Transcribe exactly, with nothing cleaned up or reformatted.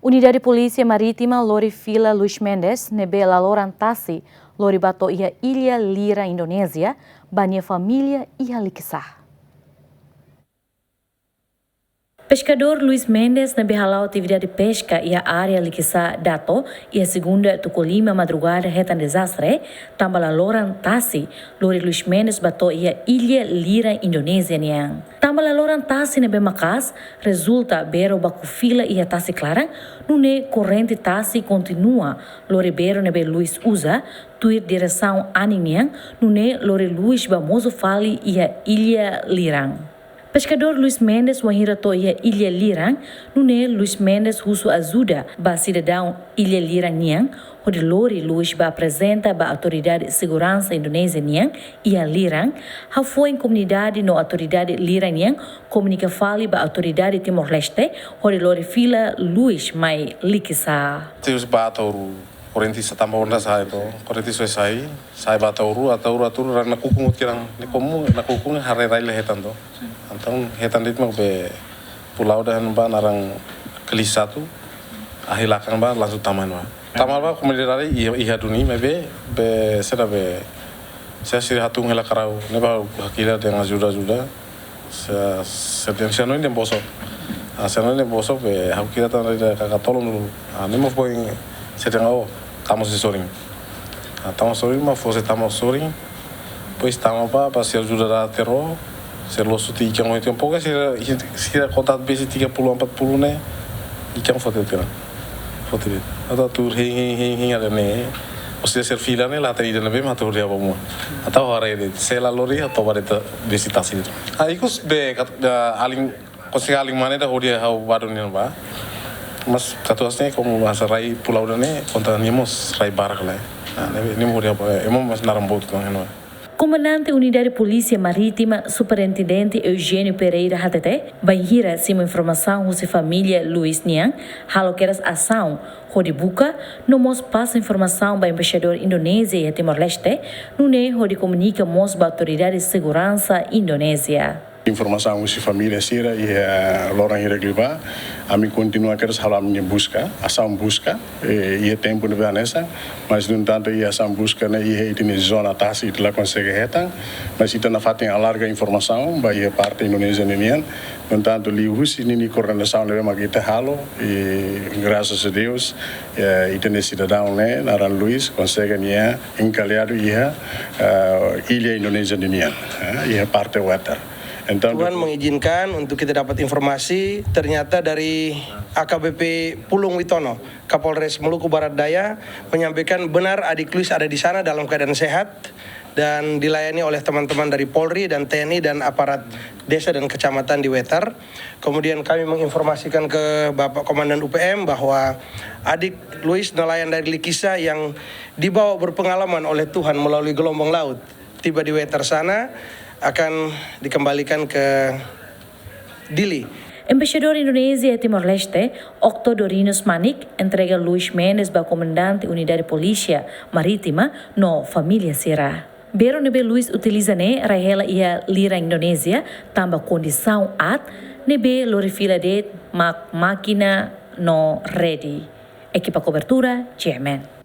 Unidade Polísia Marítima lori fila Luis Mendes ne'ebé laloran tasi lori ba to'o iha illa Lirang, Indonézia, ba nia família iha Likisá. Peskadór Luis Mendes ne'ebé hala'o atividade peska iha área Likisá Dato, iha segunda tuku lima madrugada hetan dezastre, tanba laloran tasi lori Luis Mendes ba to'o iha illa Lirang, Indonézia nian. Tanba laloran tasi ne'ebé maka'as, rezulta beiru baku fila iha tasi klaran, nune'e korrente tasi kontinua lori beiru ne'ebé Luis uza, tuir diresaun anin nian, nune'e lori Luis ba mosu fali iha illa Lirang. Peskadór Luis Mendes wainhira to'o iha illa Lirang, nune'e Luis Mendes husu ajuda ba sidadaun illa Lirang nian, hodi lori Luis ba aprezenta ba autoridade seguransa Indonézia nian iha Lirang, hafoin komunidade no autoridade Lirang nian komunika fali ba autoridade Timor-Leste, hodi lori fila Luis mai Likisá. Tius ba Ataúru, korrente sa tanba onda sai to, korrente só sai, sai ba Ataúru, Ataúru, Ataúru, ran nakukun tiran, ne'e komu nakukun haree rai la hetan to. Entaun hetan de'it mak be pulau ida ne'ebá naran Kelisatu, ahi lakan ba langsung tama ba. Tama ba komunidade iha, iha duni, maibé, be, sira be, sira sira hatún hela karau, ne'ebá hakilar dehan ajuda, ajuda. Sira, sira dehan sira hanoin dehan bosok. Ah, sira hanoin dehan bosok, be, ha'u kira tan ida kaka tolong dulu. Ah, ne'e mak foin sira dehan, oh, tama sorin. Ah, tama sorin, mak foin sira tama sorin. Depois tama ba, ba sira ajuda da terror, sira losu tiha ikan oin tiha. Pokoknya sira, sira konta besi tiga puluh, empat puluh ne'e, ikan fó tiha tiha. Fó tiha tiha. Entaun tuur hein, hein, hein, hein, ada ne'e. Maibé sira fila ne'e la hatene ida ne'ebé mak atu hodi ha'u ba uma. Entaun haree de'it, sei la lori ha'u toba de'it besi tasi. Ah, ikus be kat-, be alin, konsege alin mane ida hodi ha'u ba duni ba. Mas katuas ne'e komu bahasa rai pulau ida ne'e, konta nia mós rai barak lai. Ah, ne'e, ne'e mak hodi ha'u ba, ema mós naran boot tan heno. Komandante Unidade Polísia Marítima, Superintendente Eugênio Pereira hatete, bainhira simu informasaun husi família Luis nian, halo kedas asaun hodi buka, no mós pasa informasaun ba embaixadór Indonézia iha Timor-Leste, nune'e hodi komunika mós ba autoridade seguransa Indonézia. Informasaun husi família sira iha loron hirak liubá, ami kontinua kedas halo ami-nia buska, asaun buska, eh, iha tempu ne'ebé hanesan, mas, no entantu, iha asaun buska ne'e iha ita-nia zona tasi ita la konsege hetan, mas ita nafatin alarga informasaun ba iha parte Indonézia ninian, no entantu, liuhusi ninia koordenasaun ne'ebé mak ita halo, i graças a Deus, eh, ita-nia sidadaun ne'e, naran Luis, konsege nia enkaliadu iha, eh, illa Indonézia ninian, eh, iha parte Wetar. Entaun, Tuhan mengizinkan untuk kita dapat informasi, ternyata dari A K B P Pulung Witono, Kapolres Maluku Barat Daya, menyampaikan benar adik Luis ada di sana dalam keadaan sehat dan dilayani oleh teman-teman dari Polri dan T N I dan aparat desa dan kecamatan di Wetar. Kemudian kami menginformasikan ke Bapak Komandan U P M bahwa adik Luis, nelayan dari Likisá yang dibawa berpengalaman oleh Tuhan melalui gelombang laut, tiba di Wetar sana, akan dikembalikan ke Dili. Embaixadór Indonézia iha Timor-Leste, Octo Dorinus Manik, entrega Luis Mendes ba Komandante Unidade Polísia Marítima no família sira. Beiru ne'ebé Luis utiliza ne'e rai hela iha Lirang, Indonézia, tanba kondisaun aat ne'ebé lori fila de'it mak mákina no rede. Ekipa kobertura, G M N.